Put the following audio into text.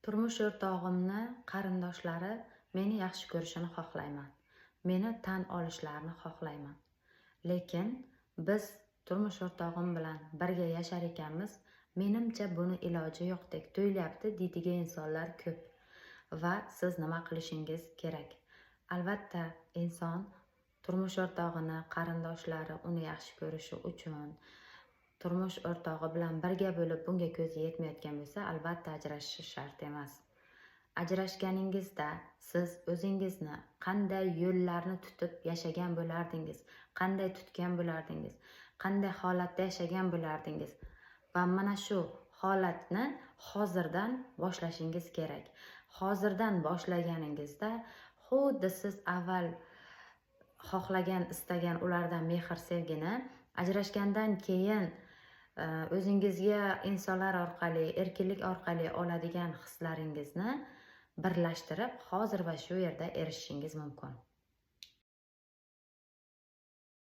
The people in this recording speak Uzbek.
Turmush o'rtog'imni qarindoshlari meni yaxshi ko'rishini xohlayman. Meni tan olishlarini xohlayman. Lekin biz turmush o'rtog'im bilan birga yashar ekanmiz, menimcha buni iloji yo'qdek tuyulyapti deydigan insonlar ko'p. Va siz nima qilishingiz kerak? Albatta, inson turmush o'rtog'ini qarindoshlari uni yaxshi ko'rishi uchun turmush o'rtog'i bilan birga bo'lib bunga ko'zi yetmayotgan bo'lsa, albatta ajrashishi shart emas. Ajrashganingizda siz o'zingizni qanday yo'llarni tutib yashagan bo'lardingiz, qanday tutgan bo'lardingiz, qanday holatda yashagan bo'lardingiz va mana shu holatni hozirdan boshlashingiz kerak. Hozirdan boshlaganingizda xuddi siz avval xohlagan, istagan ulardan mehr, sevgini ajrashgandan keyin o'zingizga insonlar orqali, erkinlik orqali oladigan hislaringizni birlashtirib, hozir va shu yerda erishishingiz mumkin.